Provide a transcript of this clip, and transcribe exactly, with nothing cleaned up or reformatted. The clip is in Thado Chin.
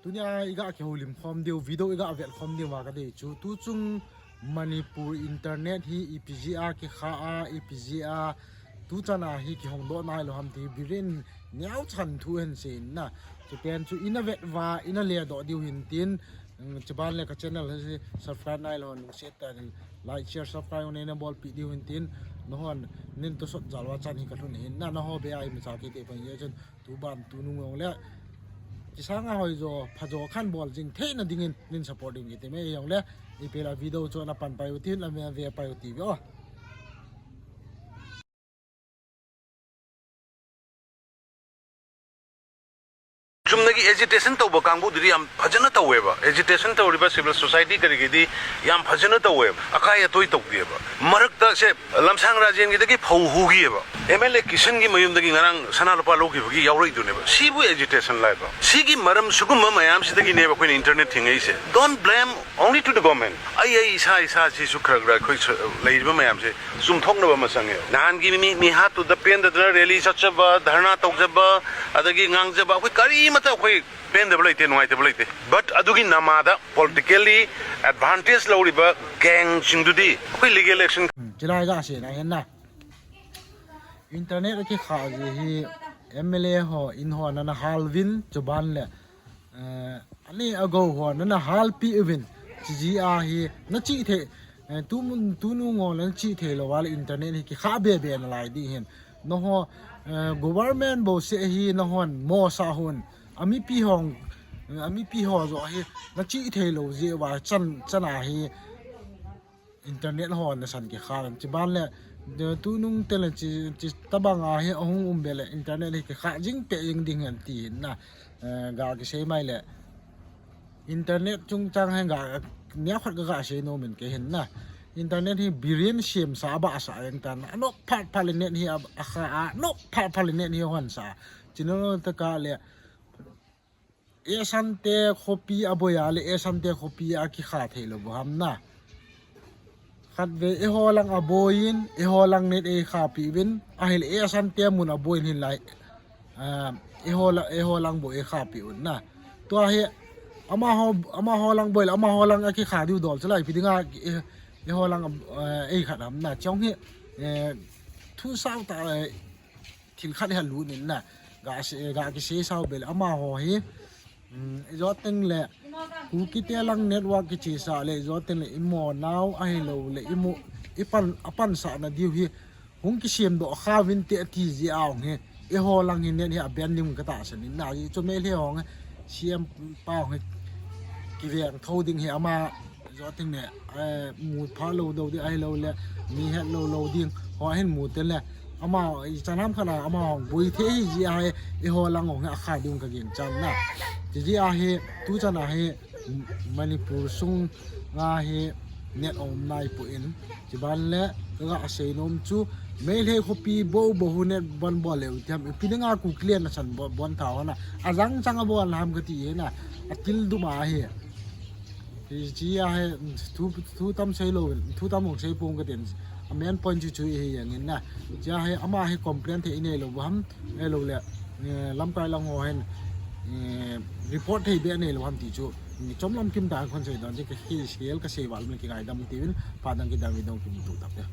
Tunia iga kihoulim khom diu, video iga vet khom diu ma kadei chu. Tuchung Manipur internet hi ipi jeh a kikha a, ipi jeh a tuchan a hi kihong doh nailou ham ti Biren neocha thu hin seiyin na. Chupen chu ina vet uva, ina ledoh diu hin tin, mm, chuban le ka channel hi subscribe nailou, lungset tah in like, share, subscribe neina bolpeh diu hin tin, nahon nin tosot jal uva chan hi kalhun hin na, naho bea imacha kiti pan ye chun. Tuban tunung jong le, kisanga hoijo, phajo khan bol jing theina dingin, nin support ding kiti me jong le, ipi le video chu napan pai utin, la me ve pai uti ve o. ꯆꯨꯝꯅꯒꯤ ꯑꯦꯖꯤꯇꯦꯁꯟ ꯇꯧꯕ ꯀꯥꯡꯕꯨꯗꯨꯗꯤ ꯌꯥꯝ ꯐꯖꯅ ꯇꯧꯋꯦꯕ꯫ ꯑꯦꯖꯤꯇꯦꯁꯟ ꯇꯧꯔꯤꯕ civil society ꯀꯔꯤꯒꯤꯗꯤ ꯌꯥꯝ ꯐꯖꯅ ꯇꯧꯋꯦꯕ꯫ ꯑꯀꯥꯏ ꯑꯇꯣꯏ ꯇꯧꯗꯦꯕ꯫ ꯃꯔꯛꯇ ꯁꯦ ꯂꯝꯁꯥꯡ ꯔꯥꯖꯦꯟꯒꯤꯗꯒꯤ ꯐꯧ ꯍꯨꯈꯤꯑꯕ꯫ ꯑꯦꯝ ꯑꯦꯜ ꯑꯦ ꯀꯤꯁꯟꯒꯤ ꯃꯌꯨꯝꯗꯒꯤ ꯉꯔꯥꯡ ꯁꯅꯥ ꯂꯨꯄꯥ ꯂꯧꯈꯤꯕꯒꯤ ꯌꯥꯎꯔꯛꯏꯗꯨꯅꯦꯕ꯫ ꯁꯤꯕꯨ ꯑꯦꯖꯤꯇꯦꯁꯟ ꯂꯥꯏꯕ? ꯁꯤꯒꯤ ꯃꯔꯝ ꯁꯤꯒꯨꯝꯕ ꯃꯌꯥꯝꯁꯤꯗꯒꯤꯅꯦꯕ ꯑꯩꯈꯣꯏꯅ ꯏꯟꯇꯔꯅꯦꯠ ꯊꯤꯡꯉꯛꯏꯁꯦ꯫ Don't blame only to the government. ꯑꯩ, ꯑꯩ ꯏꯁꯥ, ꯏꯁꯥꯁꯤꯁꯨ ꯈꯔ ꯈꯔ ꯑꯩꯈꯣꯏ ꯁ-, ꯂꯩꯔꯤꯕ ꯃꯌꯥꯝꯁꯦ ꯆꯨꯝꯊꯣꯛꯅꯕ ꯑꯃ ꯆꯪꯉꯦꯕ꯫ ꯅꯍꯥꯟꯒꯤ ꯃꯤ, ꯃꯤꯍꯥꯠꯇꯨꯗ ꯄꯦꯟꯗꯗꯅ ꯔꯦꯂꯤ ꯆꯠꯆꯕ, ꯙꯔꯅꯥ ꯇꯧꯖꯕ, ꯑꯗꯒꯤ ꯉꯥꯡꯖꯕ, ꯑꯩꯈꯣꯏ ꯀꯔꯤꯃꯠꯇ ꯑꯩꯈꯣꯏ ꯄꯦꯟꯗꯕ ꯂꯩꯇꯦ, ꯅꯨꯡꯉꯥꯏꯇꯕ ꯂꯩꯇꯦ꯫ But ꯑꯗꯨꯒꯤ ꯅꯃꯥꯗ politically advantage ꯂꯧꯔꯤꯕ gang ꯁꯤꯡꯗꯨꯗꯤ ꯑꯩꯈꯣꯏ legal action ꯎꯝ, ꯆꯤꯔꯥꯏꯒ ꯑꯁꯦꯅ ꯍꯦꯟꯅ꯫ Internet ꯑꯀꯤ ꯈꯥꯁꯦ ꯍꯤ ꯑꯦꯝ ꯑꯦꯜ ꯑꯦ ꯍꯣ, ꯏꯟ ꯍꯣ, ꯅꯅ ꯍꯥꯜ ꯋꯤꯟ, ꯆꯨꯕꯥꯟ ꯂꯦ꯫ ꯑ, ꯑꯅꯤ ꯑꯒꯧ ꯍꯣ, ꯅꯅ ꯍꯥꯜ ꯄꯤ ꯎꯕꯤꯟ, ꯆꯤꯖꯤ ꯑꯥ ꯍꯤ, ꯅ ꯆꯤ ꯊꯦ, ꯑ, ꯇꯨ ꯃꯨꯟ, ꯇꯨ ꯅꯨ ꯉꯣ, ꯅ ꯆꯤ ꯊꯦ ꯂꯣ ꯋꯥꯂ internet ꯍꯤ ꯀꯤ ꯈꯥ ꯕꯦ ꯕꯦ ꯅ ꯂꯥꯏ ꯗꯤ ꯍꯤꯟ꯫ ꯅ ꯍꯣ, ꯑ, government ꯕꯣ ꯁꯦ ꯍꯤ, ꯅ ꯍꯣꯟ, ꯃꯣ ꯁꯥ ꯍꯣꯟ, ꯑꯃꯤ ꯄꯤ ꯍꯣꯡ, ꯑꯃꯤ ꯄꯤ ꯍꯣ ꯖꯣ ꯍꯤ, ꯅ ꯆꯤ ꯊꯦ ꯂꯣ ꯖꯤ ꯋꯥ, ꯆꯟ, ꯆꯅꯥ ꯍꯤ, internet ho na san ki kha lam chi ban le, de, tu nung te le chi, chi tabang a hi ahung um be le, internet hi ki kha jing pe jing ding hen ti hin na, eh, ga ki sei mai le. Internet chung chang hen ga, nia khat ga ga sei no min ke hin na. Internet hi Biren siam sa ba sa yang tan, a nok phat phat le net hi a, a kha a, nok phat phat le net hi hon sa. Chi no no ta ka le, Esante khopi a boi a le, Esante khopi a ki kha thei lo bo ham na. Khat ve e ho lang a boi in, e ho lang net e kha pi vin, a hil Esante mun a boi in hin lai. Ah, e ho la, e ho lang bo e kha pi un na. Tua hi, ama ho, ama ho lang boi la, ama ho lang a ki kha diu dol chu lai pi ding a, e, e ho lang, eh, e khat ham na. Chong hi, eh, thu sao ta, eh, thil khat hi a lut in na, ga se, ga ki se sao be le, ama ho hi, um, i zo teng le, Kuki te lang network ki chi sa le, i zo teng le, i mo nau, a hi lo le, i mu, i pan, a pan sa na diu hi, hung ki siam do kha vin te ti ji a hong hi, i ho lang hi net hi a ben nim ka ta sa ni na, i chu me le hong, siam pa hong hi, ki veng tho ding hi ama, Zo ting ne, eh, mu pha lo do di ai lo le, mi het lo lo ding, ho hin mu te le, ama, i chanam khana, ama hong bui the hi ji a hi, i ho lang hong a kha ding ka ging chan na. Ti ji a hi, tu chan a hi, Manipur sung nga hi, net om nai pu in, chi ban le, ka ga sei nom chu, Meitei khopi bo bo hu net bon bo le u tiam, i pi nga ku clear na chan bo, bon tha ho na, a jang chang a bo lam ka ti hi na, a til du ma hi. Hi, chi a hi, thu, thu tam sei lo, thu tam hong sei pong ka tin. A main point chu chu hi yang in na. Chi a hi, ama hi complain thei nei lo ham, nei lo le, eh, lamkai lang ho hin, eh, report thei be nei lo ham ti chu. Ni chom lam kim da kon sei don, chi ka hi sel ka sei val min ki ngai dam ti vin, pa dang ki dam vi dong kim tu tap ya.